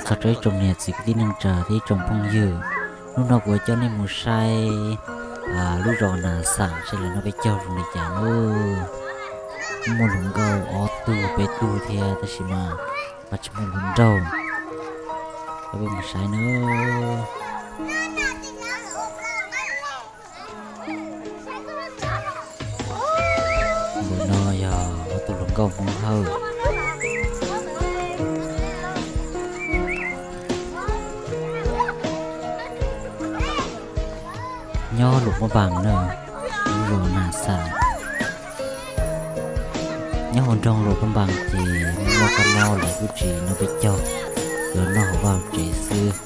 Thov rau ib tsoom niam txiv kwv tij neej tsa thiab ib tsoom phooj ywg, hnub no kuv yuav coj nej mus saib lub zos Nas Xas seb lawv noj peb caug zoo li cas nawb. Muaj hluas nkauj ob tug peb tug thiab tab sis mas ho tsis muaj hluas nraug. Coj peb mus saib nawb. Ntawm no yog ob tug hluas nkauj Hmoob Hawj. Nyob Luam Phab Npas na, lub zos Nas Xas. Nyob hauv nroog Luam Phab Npas ces muaj kab mob lawv kuj tsis noj peb caug, lawv noj hauv vaj hauv tsev xwb.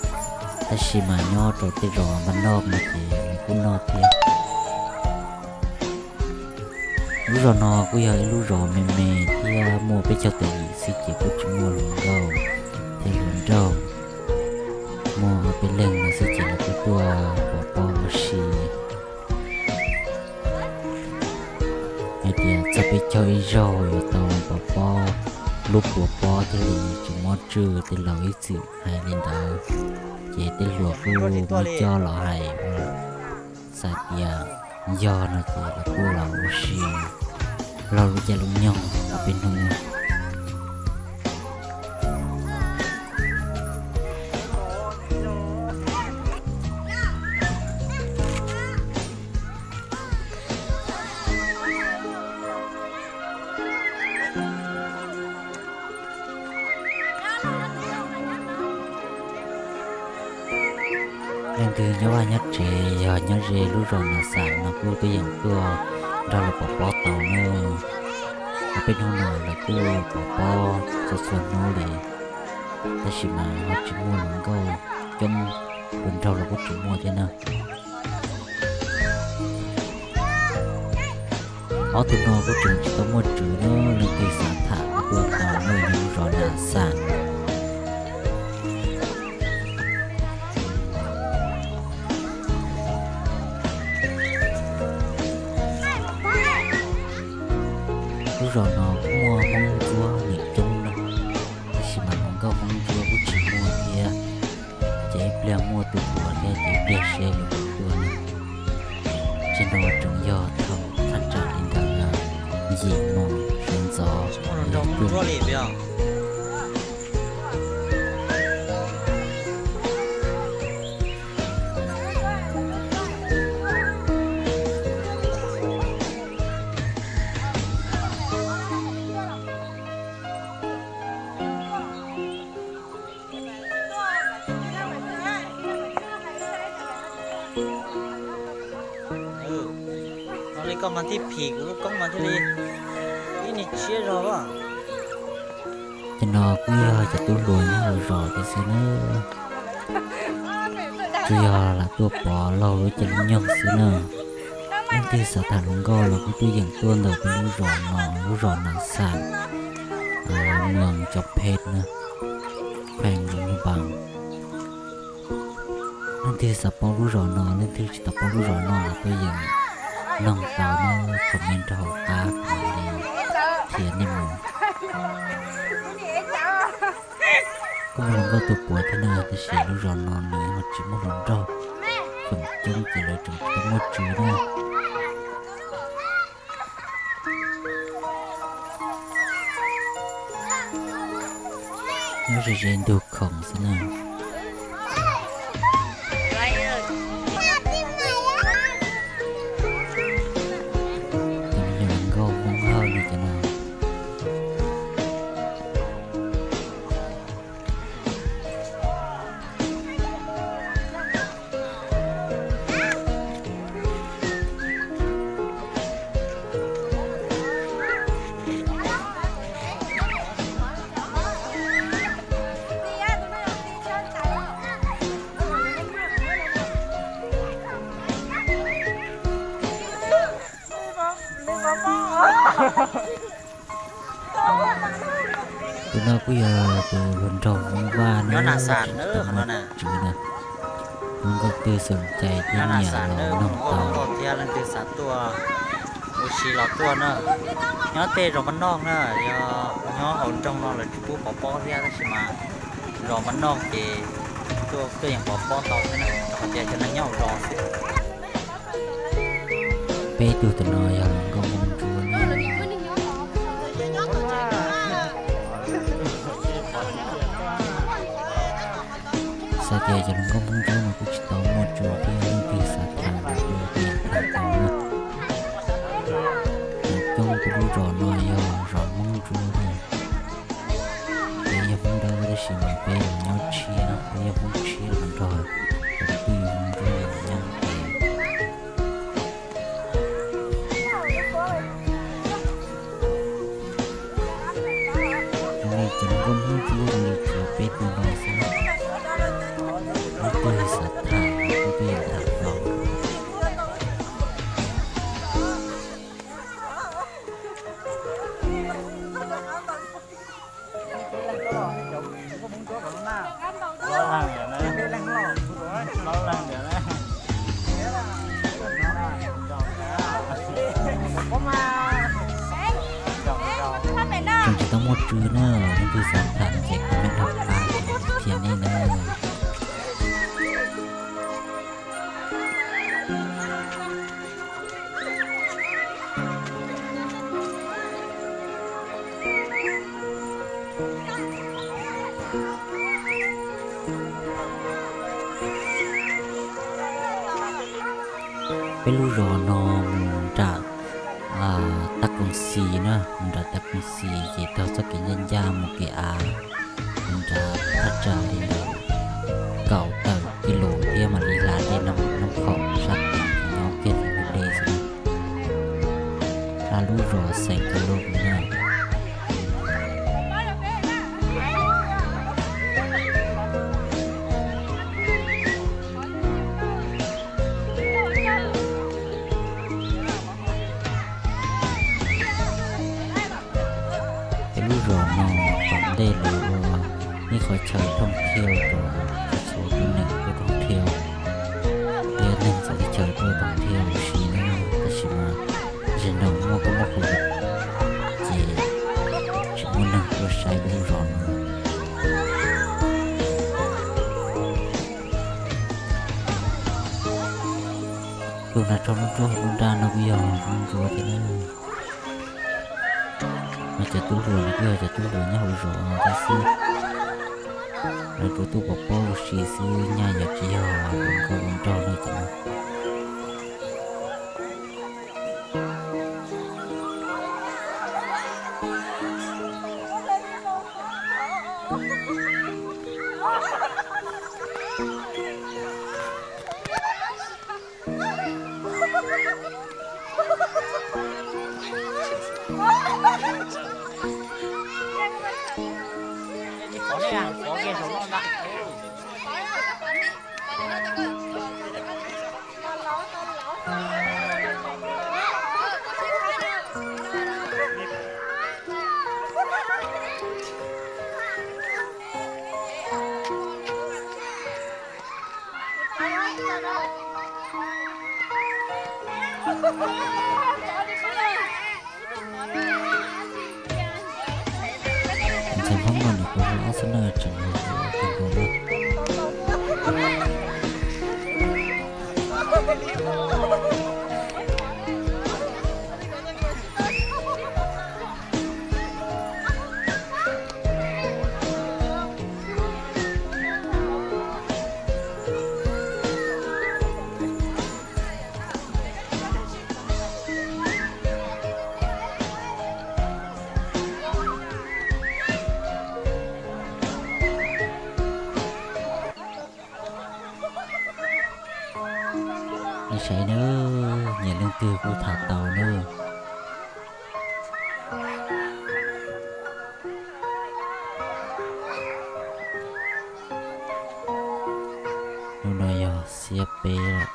Tab sis mas nyob rau tej zos npaj noj no ces lawv kuj noj thiab. Lub zos no kuj yog ib lub zos me me thiab muaj peb caug tawm yim xwb ces kuj tsis muaj hluas nkauj thiab hluas nraug. Muaj peb leeg no xwb ces lawv kuj tuaj pov pob ua si. Hais tias txog peb caug ib zaug yuav tau pov pob, lub puas pob thiaj li tsis mob tswj, tej laus ib txwm hais li ntawd. Ces tej hluas kuj muab coj los hais ua xav tias yog no ces lawv kuj los ua si laug lub caij lub nyoog ob peb hnub. Leej twg nyob vaj nyob tsev yog nyob ze lub zos Nas Xas no kuj tuaj yeem tuaj nrog lawv pov pob tau na. Ob peb hnub no lawv kuj pov pob txhua txhua hnub li, tab sis mas ho tsis muaj hluas nkauj coob, hluas nraug los kuj tsis muaj thiab na. Ob tug no kuj tseem tsis tau muaj tswv na, leej twg xav tham kuj tuaj tau na, yog lub zos Nas Xas. Lub zos no kuj muaj Hmoob Ntsuab nyob coob na, tab sis mas hluas nkauj Hmoob Ntsuab kuj tsis muaj thiab. Ces ib pliag muaj tus puav thiab ces ib pliag seb lawv puas tuaj na. Tseem no tseem yog thaum thaj tsam li ntawd yim moo sawv ntxov. Ua li koj mas thiaj phim kuv lub koob mas thiaj li ib niag tshiab zog. Cov no kuj yog cov tub hluas nyob hauv zos tiag xwb na. Tsuas yog lam tuaj pov laug lub caij lub nyoog xwb na. Leej twg xav tham hluas nkauj los kuj tuaj yeem tuaj ntawm peb lub zos no, lub zos Nas Xas, moos Cov Pheej na, khees Luam Phab Npas. Leej twg xav paub lub zos no, leej twg tsis tau paub lub zos no los tuaj yeem noog tau na, comment rau hauv qab kuv mam li qhia nej mus. Kuj muaj hluas nkauj tuaj pov thiab na, tab sis lub zos no nws ho tsis muaj hluas nraug feem coob ces lawv tseem tsis tau muaj tswv na. Nyob ze ze ntug khoom xwb na. Cov me nyuam hluas nkauj Hmoob Hawj li cov no. Tus no kuj yog tus hluas nraug Hmoob Vaj na, tsis tau muaj tswv na. Hluas nkauj twg xoom cai thiab nyiam los noog tau thiab leej twg xav tuaj ua si los tuaj na. Nyob tej zos npaj noj na, yog nyob hauv nroog no lawv tsis pub pov pob thiab tab sis mas Zos mas noj ces tuaj yeej pov pob tau thiab na, rau qhov tias cov neeg nyob hauv zos xwb. Peb tug tus no yog hluas nkauj Hmoob Ntsuab na. Xav tias cov hluas nkauj Hmoob Ntsuab no kuj tsis tau muaj tsua thiab, leej twg xav tham los kuj tham tau na. Coob coob peb lub zos no yog zos Hmoob Ntsuab na. Peb yog Hmoob Dawb tab sis mas peb los nyob tshiab, peb yog Hmoob tshiab los nrog cov phooj ywg Hmoob Ntsuab los nyob ces zoo li cov hluas nkauj Hmoob Ntsuab zoo li tsuas peb tug no xwb, leej twg xav tham los kuj peb yeej tham tau. Tseem tsis tau muaj tsua na, leej twg xav tham no ces comment rau qab ces qhia nej na. Peb lub zos no mus nram Taj Koom Xis na, mus nram Taj Koom Xis ces taug txoj kev ncaj ncaj mus kev av, mus nram thaj tsam li ntawm kaum tawm kis lus thiab mam li hla dej Nab Khoom sab tid ces nyob kiag ntawm ntug dej xwb na. Hla lub zos Xeem Ka Loos na. Peb lub zos no tom ntej lawv ua ib qhov chaw thooj thiaj rau txhua tus neeg tuaj thooj thiaj, thiab neeg txawv teb chaws tuaj thooj thiaj huv si na, tab sis mas zaum no muaj kab mob Covid ces tsis muaj neeg tuaj saib lub zos no. Tus nas rho lub nruab hauv lub nrab no kuj yog Hmoob Ntsuab thiab na. Mas cov tub hluas no kuj yog cov tub hluas nyob hauv zos no thiab xwb. Lawv tsuas tuaj pov pob ua si xwb, nyaj yog tsis yog hluas nkauj hluas nraug no ces no. Ntxhais Hmoob no nws kuj hlob xwb na, tseem yog tus nkaus na. Nej saib nawb, nyiam leej twg kuj tham tau nawb. Hnub no yog xiab peb lawm.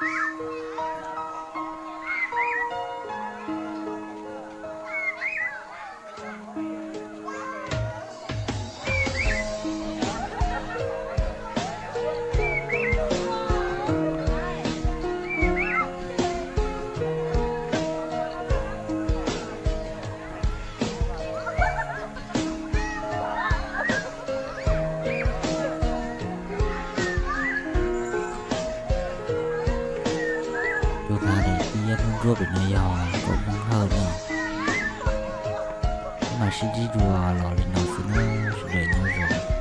Pem no yog kaum moos hawj no, peb mam sib ntsib dua los li no xwb na, sawv daws nyob zoo.